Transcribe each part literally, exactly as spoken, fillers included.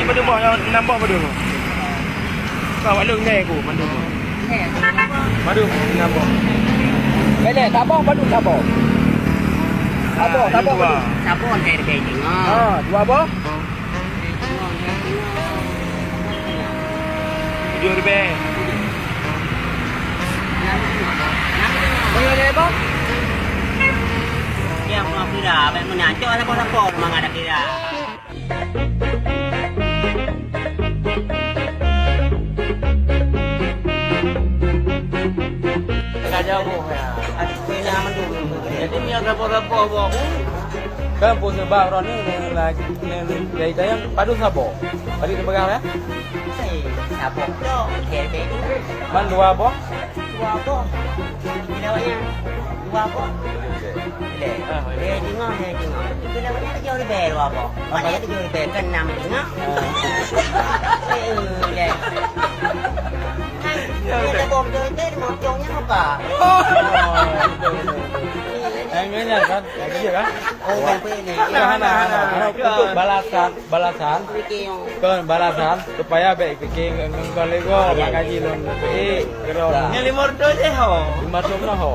Padum boh, enam boh padum? Ka awak lôn ngai ku, padum boh? Padum, enam boh. Belek, saboh padum saboh? Saboh, ah, saboh dua. Padum? Saboh, hai, hai, tengok. Ha, dua boh? Tujoh ribèe. Boh nyoe lé boh? Dia mau kira, baik meunyo cok saboh-saboh mangat dah kira. Ka jauh boh ya. Aduh, kena mandum. Jadi, nyoe saboh-saboh boh. Kan pun sebab droeneuh neu-, neu-, neu-, neu-, dari dayang padum saboh. Tadi teupeugah ya? Hei, saboh tu, dia, dia tu. Man dua boh? Dua boh. Bila awaknya? Dua boh. Lé. Lé tengok, lé tengok. Bila awaknya tujoh ribèe dua boh. Mana tujoh ribèe? Kan enam tengok. Ah. Eh, eh, lé. Kan, dia ada boh tu, dia ada motongnya apa? Oh. Eh, enggak kan? Lagi ya kan? Oh, bukan apa ini. Hana, hana, hana. Untuk balasan. Balasan. Kon balasan supaya bèk pike ngon, ngon, ngon lego, ya, maka ya, jih lôn pike keudroe. Nyan limong reutôh jih ho. Limong reutôh meunoe ho.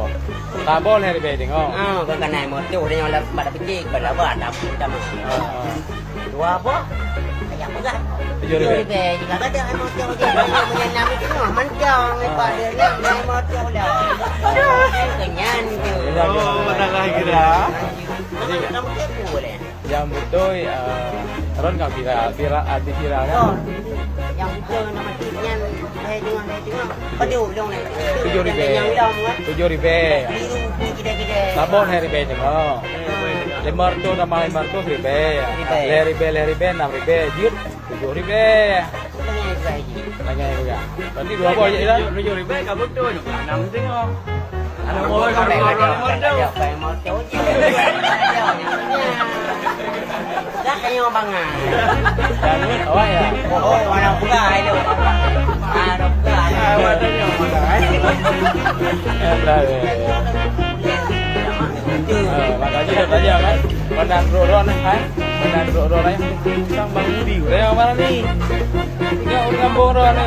Saboh lhèe ribèe tengok. Ah, kon kana limong reutôh, dia nyoe lam pada pike, pada apa, ada pun sama. Ah, ah. Dua boh? Ayah peugah. Tujoh ribèe. Tujoh ribèe. Jika kata limong reutôh jih, meunyo enam itu mah mantong, lepas dia enam, limong reutôh dah. Kenyan tu. Kenyan tu. Oh, dah lah kira. Jadi, kamu kepo boleh. Nyang beutôi, eh, rot ka viral, viral, artis viral kan? Oh, nyang beutôi nama tu nyan, hai tengok, hai tengok. Pada ulong ni. Tujoh ribèe. Nyang lom kan? Tujoh ribèe. Biru pun kidai-kidai. Saboh lhèe ribèe tengok. Ah. Limong reutôh tambah limong reutôh ribèe. Ribèe. Lhèe ribèe, lhèe ribèe, enam ribèe. Jeuet tujoh ribèe. Lagèe nyan juga. Berarti dua boh je lah. Tujoh, tujoh ribèe ka beutôi, enam tengok. Anak boh ka beutôi, lima reutôh. Dah tengok bangai. Dah duit awak ya? Oh, mana buka itu? Mana buka? Ah, mana tengok bangai? Eh, dah, ya, ya. Eh, makanya dia tanya kan, mana droe-droe ni, kan? Mana droe-droe ni? Sang Bang Budi, orang mana ni? Tengok orang kampung droe ni.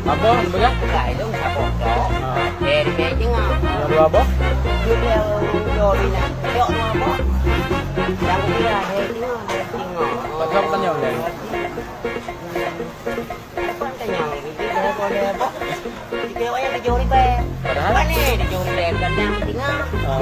Apa? Berapa? Ha. Yang dua apa? Pasal tanya ni. Padahal? Mana tujoh ribèe? Kan enam tengok. Ah.